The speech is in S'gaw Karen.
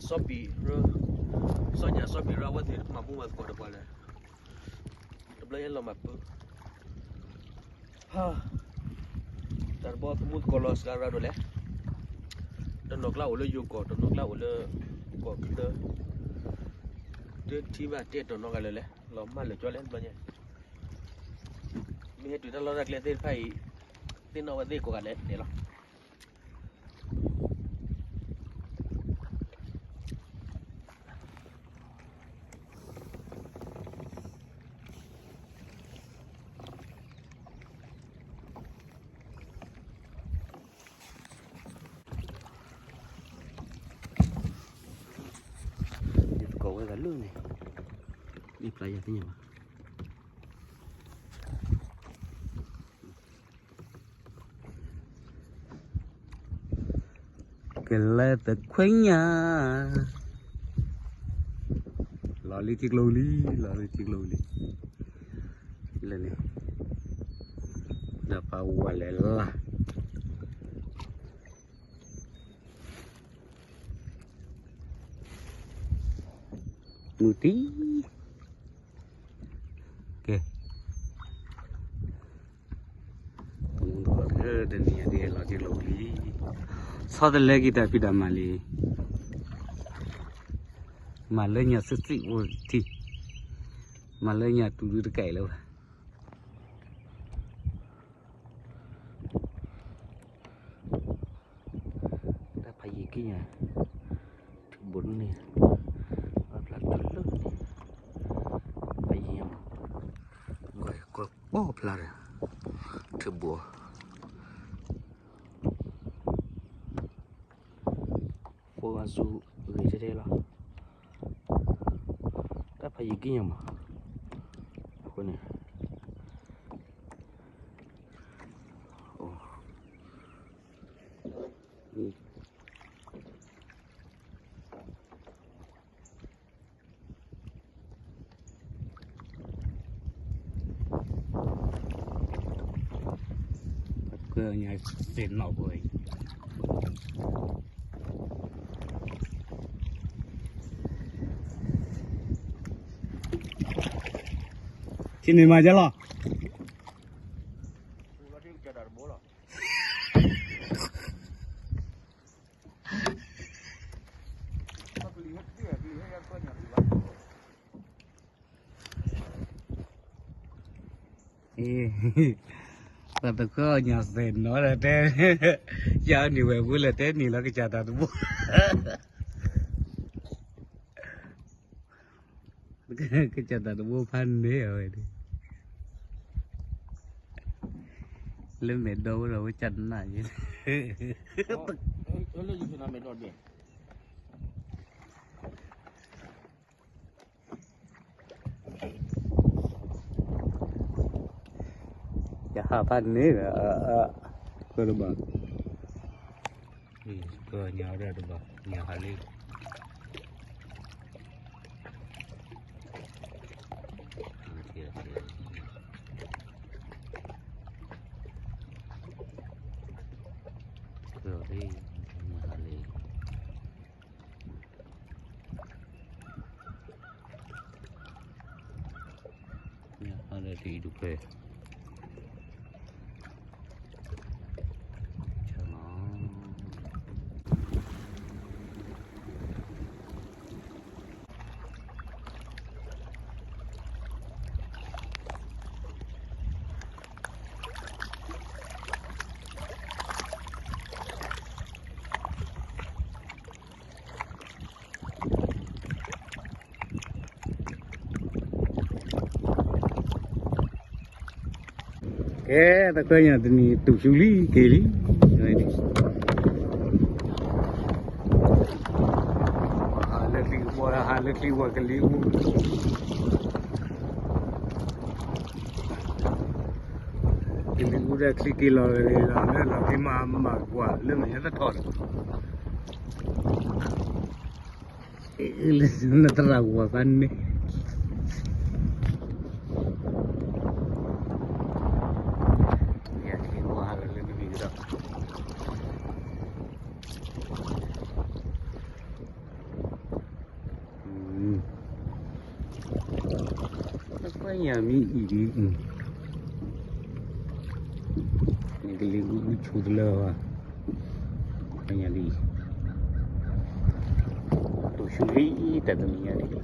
စီပံၤ, စီညၣ်စီပံၤရၢ အဝဲသ့ၣ်မၤဘူၣ်မၤသကိးဒီးပှၤလဲၣ်, တဘျီညါလီၤမၤပၢ, တၢ်တဘျီသမူသကိးလီၤစှၤရၢဒိၣ်လဲၣ်, တနီၤကျါအိၣ်လၢယိၤကီၢ် တနီၤကျါအိၣ်လၢကီၢ်ချၢ, တထံၣ်ဘၣ်တဲတနီၤဂၤလၢာ်လဲၣ် လီၤမၢ်လၢာ်ကၠီလဲၣ်တဘျီညါ, မ့ၢ်ဟဲတုၤတၢ်လီၢ်တၢ်ကျဲသ့ၣ်တဖၣ်အံၤ, သ့ၣ်နီၣ်ဝဲသ့ၣ်ကိးဂၤဒဲးဒဲးလီၤ. ယသကိးဝဲဂၤလၢန့ၣ်, မ့ၢ်ဖျါယၤသ့ၣ်ညါဘၣ်. ကလဲၤသခွဲညါ, လီၤလံထံကျိလံ, လီၤလံထံကျိလံ, လၢန့ၣ်, ဒီးပှၤဝဲလဲၤလၢ မုၢ်တံၢ်, ကဲ, တနံၤအံၤဒ်လီၤက့ၤလီၤလံ, ဆီတလဲက့ၤတၢ်ဖံးတၢ်မၤလံ, မၤလၢညါစံၣ်စံၣ်အိၣ်ထံ, မၤလၢညါတူၢ်ဒုတကဲလၢၤဘၣ်. တၢ်ဖးယံာ်က့ၤညါ, ထံဘိဒ်န့ၣ်, အဖျါထီၣ်လၢန့ၣ်, ဖးယံာ်ညါမး, ကွၢ်ပီၢ်ဖျါဒီး, ထံဘိ ဖိဂၤဆူဂ့ၤတဲတဲလီၤ, တၢ်ဖးယံာ်က့ၤညါမး, အဃိန့ၣ်, ကညီစ့ၣ်နီၣ်ဖိအံၤ, ထံၣ်န့ၢ်မၤကလီၤ. ပှၤတခီညါစ့ၣ်နီၣ်ဒီးတဲ, ယၤန့ၣ်ဝဲပူၤလဲၣ်တဲန့ၣ်လီၤကစၢ်တၢ်တဘိ, ကစၢ်တၢ်တဘိဖးန့ၢ်အဝဲဒၣ်, လၢမဲာ်ဒိဝဲဒီးဝဲကနၣ်ယဲ, ယဟးဖးန့ၣ်ဒီး, ကတဘၣ်, ကညီဒီးတဘၣ်, ညါဟးလံ. ကဲ, တခွဲညါတနံၤတူၢ်ဆူလံက့ၤလံ, ဟးလၢချံကဘီ ဟးလၢချံဝဲကလံၤအူ, ကလံၤအူဒီးချံက့ၤလီၤလီၤ, လၢလီၤက့ၤမၤမၤကွၢ်လၢမ့ၢ်ဟဲသထီၣ်ဒီး လၢနသရၣ်ဝၤဖးန့ၣ်, ယၤက့ၤဝါလၢနမံၤကဒီး, ညၣ်မ့ၢ်အံၤဒ်, န့ၣ်ကလံၤအူအူဆိတလၢဘၣ်, ညၣ်ဒ်အံၤ, တိၢ်ဆူၣ်လံတၢ်တနံၤညါန့ၣ်,